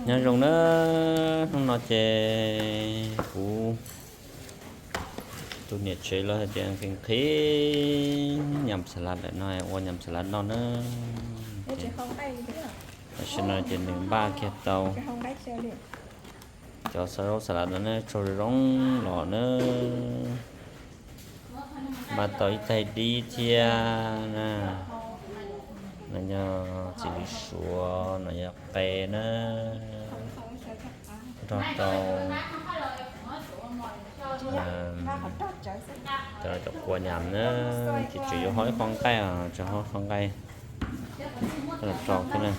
Nyob zoo na, hnub no ces kuv tus niam tsev los hais tias nqhis nqhis nyam xas las lawm no, ua nyam xas las noj na. Tam sim no ces nws npaj kiag tau cov xav zaub xas las no na, tsaug zoo los na. Npaj tau ib taig dib thiab na. No yog txiv lws suav, no yog qe na, nrog rau cov kua nyam na. Ces tseem yuav ho ib qho nqaij os, tseem ho qho nqaij rau thiab na.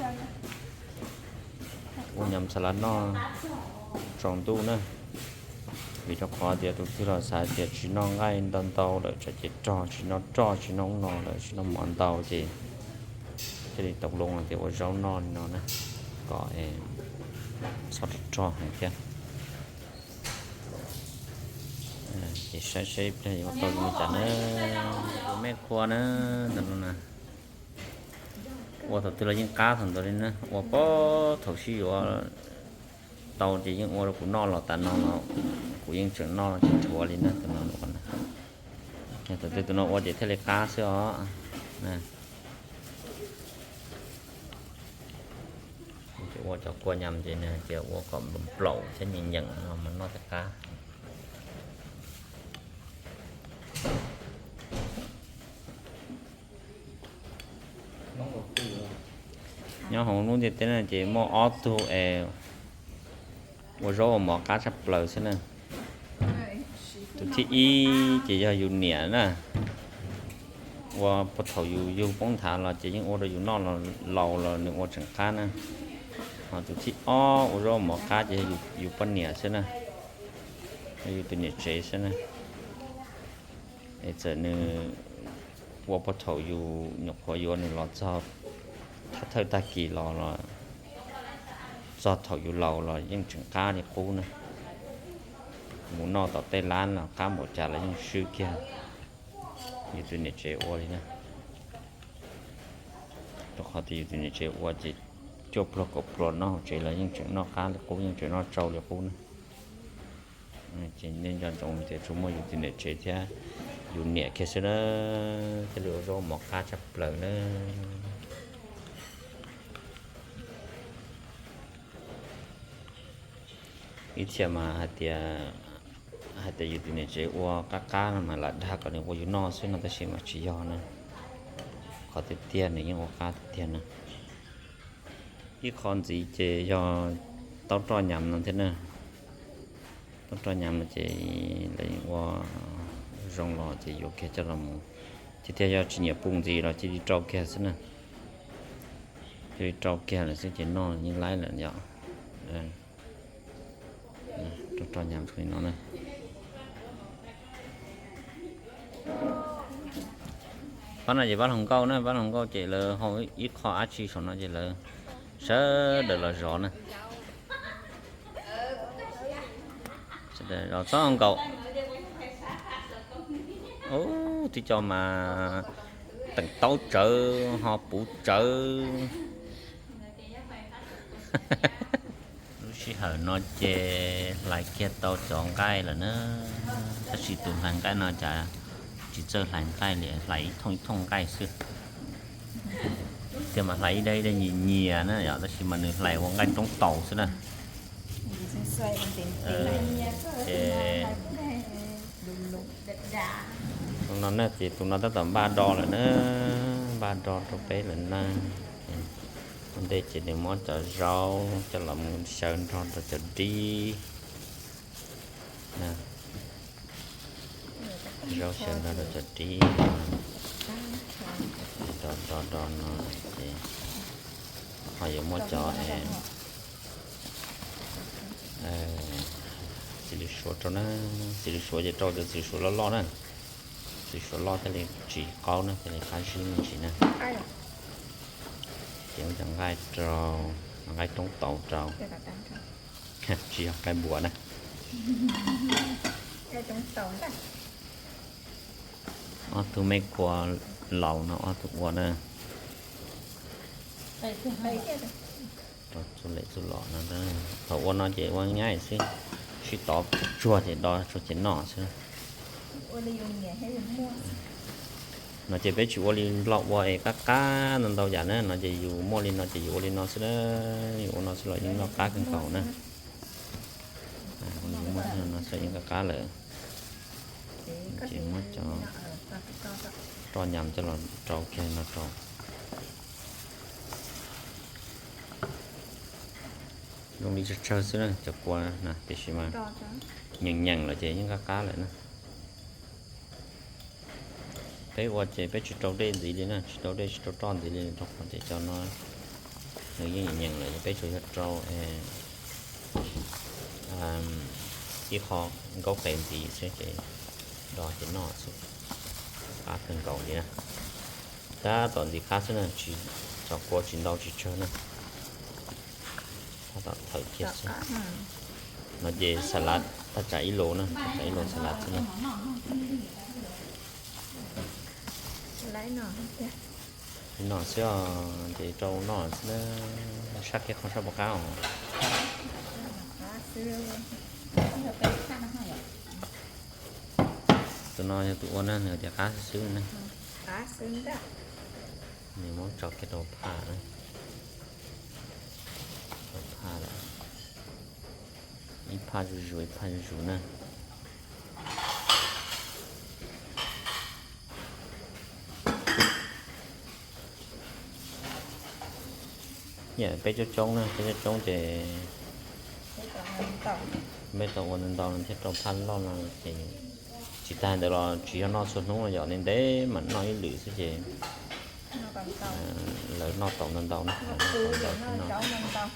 Ua nyam xas las noj tsaus ntuj na. Vim rau qhov tias tus twg los xav tias tsis noj nqaij ntau ntau lawm tsam ces rog, tsis noj roj, tsis noj ub no lawm, tsis noj mov ntau ces thiaj li tau loo tias ua zaub noj li no na, kom txhob rog rog heev thiab. Ces saib seb ib pliag yuav tau zoo li cas na. Tus mej khua na, ntawm no na, ua thaum twg los yeej qab thaum ntawd li na, ua puag thaum sib yuav tau ces yeej ua rau kuv noj los tas no los kuv yeej tseem noj tsis dhuav li na, tus no. Thaum twg tus no ua ces thiaj li qab xwb os. Ces ua cov kua nyam ces nws hais tias ua kom nplaum thiab nyeem nyeem no mas noj thiaj qab. Nyob hauv lub ntiaj teb no ces muaj ob tug es ua zaub ua mov qab tshaj plaws xwb na. Tus thib ib ces yog yus niam na, ua puag thaum yus yug poob nthav los ces yeej ua rau yus noj los laus los nws ua tseem qab na. Ho tus thib ob ua zaub ua mov qab ces yog yus poj niam xwb na, yog yus tus niam tsev xwb na. Es txawm nws ua puag thaum yus nyuam qhuav yuav nws los txog thawj thawj tag kis los, los txog thaum yus laus los yeej tseem qab li qub na. Mus noj tom tej lab los qab npaum cas los yeej swb kiag yus tus niam tsev ua li na. Rau qhov tias yus tus niam tsev ua ces cuaj pluag kaum pluas noj hauv tsev los yeej tseem noj qab li qub, yeej tseem noj tsau li qub na. Ces nej nco ntsoov tias tsuas muaj yus tus niam tsev thiab yus niam kiag xwb na, thiaj li ua zaub mov qab tshaj plaws na. Ib txhia mas hais tias, hais tias yus tus niam tsev ua qab qab no mas lam dag kom nws ua yus noj xwb no, tab sis mas tsis yog na. Qhov tiag tiag nws yeej ua qab tiag tiag na. Ib qho ntxiv ces yog taub roj nyam no thiab na. Taub roj nyam no ces lawv ua zoo los ces yuav kiag coj los mus, tiag tiag yog tsis nyiam pum ntxiv los cia li rau kiag xwb na. Cia li rau kiag lawm xwb ces noj yeej laib lawm yom. Roj roj nyam li no na. Pab no ces pab hluas nkauj na, pab hluas nkauj ces lawv hau ib qho dab tsi saum no ces lawv sawv daws los zov na. Zov txhob nkaum. Ub, twb cov mas teem taub tsawv ho puv tsawv. Lub sij hawm no ces hlais kiag tau cov nqaij lawm na, tab sis tus hlais nqaij no cas tsis txawj hlais nqaij li, hlais ib thooj ib thooj nqaij xwb. Tiag mas hlais ib daim ib daim nyias nyias na yom, tab sis mas nws hlais ua nqaij roob taus xwb na. Ces no na ces tus no tab tom npaj do lawm na, npaj do rau peb lawm na. Ua ntej ces nws muab cov zaub coj los mus xyaw nrog rau cov dib. Zaub xyaw nrog rau cov dib. Do do do no ces ho yuav muab cov txiv lws suav rau na, txiv lws suav ces rau cov txiv lws suav loj loj na, txiv lws suav loj thiaj li tsis qaub na, thiaj li qab zib me ntsis na. Ces muab cov nqaij rau, nqaij roob taus rau, tsis yog nqaij npua na. Ob tug me khua laus no ob tug ua na. Txuj lem txuj lom no, thaum ua no ces ua nyab xwb, sib tov tsuag ces do tsuag ces noj xwb. No ces peb tsis ua li nplog ua es qab qab ntau ntau yam na, no ces yus muaj li no ces yus ua li no xwb na, yus ua no xwb los yeej noj qab kawg nkaus na. Muaj no xwb yeej qab qab lawm. Ces muab cov roj nyam coj los rau kiag no rau. Zoo li tsawg tsawg xwb na cov kua na, tiam sis mas nyeem nyeem lawm ces yeej qab qab lawm na. Peb ua ces peb tsis rau dej ntxiv li na, tsis rau dej tsis rau roj ntxiv li, rau qhov tias cov no nws yeej nyeem nyeem lawm, peb tsuas yog rau ib qho nkaub qe ntxiv xwb ces do ces noj xwb, qab kawg nkaus li na. Tab tom ntxiv qab xwb na, tsis, cov kua tsis ntau tsis tsawg na. Tab tom thawm kiag xwb. No ces xas lav thaj tsam ib lus na, thaj tsam ib lus xas lav xwb na. Li no xwb os, ces rau noj xwb na, sab kiag qhov sab puas qab os. Tus no yog tus ua na, nws tias qab xwb xwb na. Nws muab tso kiag rau phaj na. Rau phaj lawm. Ib phaj zuj zus ib phaj zuj zus na. Yam peb coob coob na, peb coob coob ces peb tau ua ntau ntau no thiaj rau phaj loj no ces tsis tas ntawd los tsis yog noj txhua hnub no, yog ntev ntev mam noj ib lwm xwb ces lawv noj tau ntau ntau na, lawv noj tau ntau thiab no.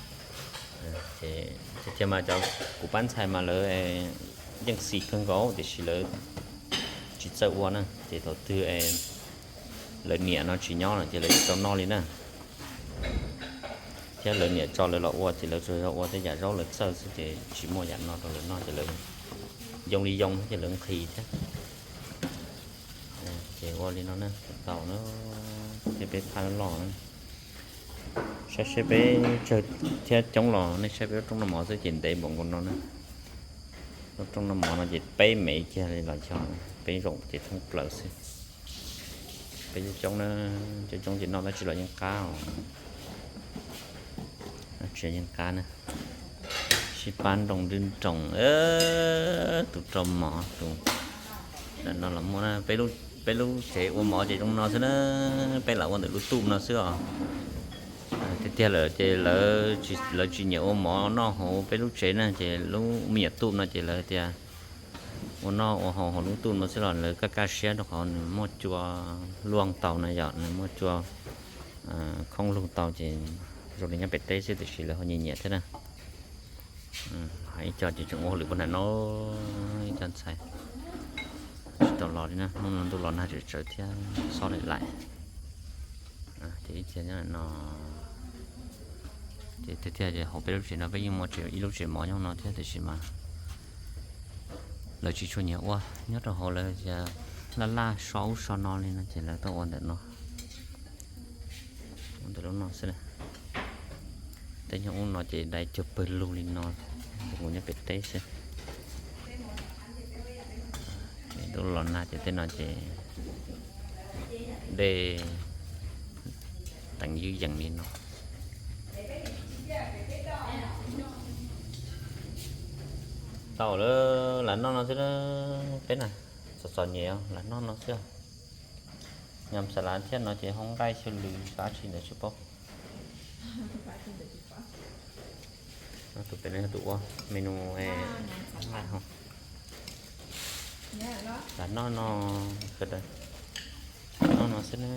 Ces tiag tiag mas cov kuv pab ntxhais mas lawv yeej xis kawg nkaus tiam sis lawv tsis txawj ua na, ces thaum twg lawv niam no tsis nyob lawm ces lawv tsis tau noj li na. Thiab lawv niam tso lawv los ua ces lawv tsuas yog ua tej yam zaub lawv txawj xwb ces tsis muaj yam no rau lawv noj ces lawv yoo li yoo ces lawv nqhis thiab. Ces ua li no na, tau na, thiab peb phaj loj na. Saib seb peb tsawg thiab coob los nej saib peb lub rooj noj mov xwb ces ntev npaum nkaus no na. Lub rooj noj mov no ces peb mev kiag li los yog peb zaum ces thoob plaws xwb. Peb coob coob na, coob coob ces noj dab tsi los yeej qab os. Tsis yeej qab na. Sib pab nroo nrwb nroos, tus rau mov tus. Ntawm no los muaj na, peb lub tsev ua mov ces zoo no xwb na, peb lam ua ntawm lub tub no xwb os. Tiag tiag lawm ces lawv tsis nyiam ua mov noj hauv peb lub tsev na, ces lub me nyuam tub no ces lawv tias ua noj ua haus hauv lub tub no xwb los lawv kaj kaj siab rau qhov nws muaj cua luaj tau na yom, nws muaj cua khoob lug tau ces zoo li nyob pem teb xwb tiam sis lawv ho nyiam nyiam thiab na. Ib co ces tseem ua hauj lwm puag nram no, ib co ntxhais tsis tau los li na, hnub no ntuj los nag tsawv tsawv thiab xob laim laim. Ces ib co nyob no, ces tiag tiag ces hauv peb lub tsev no peb yeej muaj ib lub tsev mov nyob no thiab tiam sis mas lawv tsis tshua nyiam ua, nyob rau hauv lawv laj laj so ub so no li no ces lawv tuaj ua ntawm no. Ua ntawm lub no xwb. Tej nyob ub no ces dai cuag pawg lug li no, nyob pem teb xwb. Ntuj los nag ces tej no ces dej teev ywj yees li no. Tau lawm, lam noj no xwb, peb na, txom txom nyem lam noj no xwb. Nyam xav lav thiab no ces hoob nqaij xyaw lws xav tsi ntawd tsis paub. Tus pem no yog tus ua menu nqaij ho. Lam noj no, sawv daws noj no xwb na.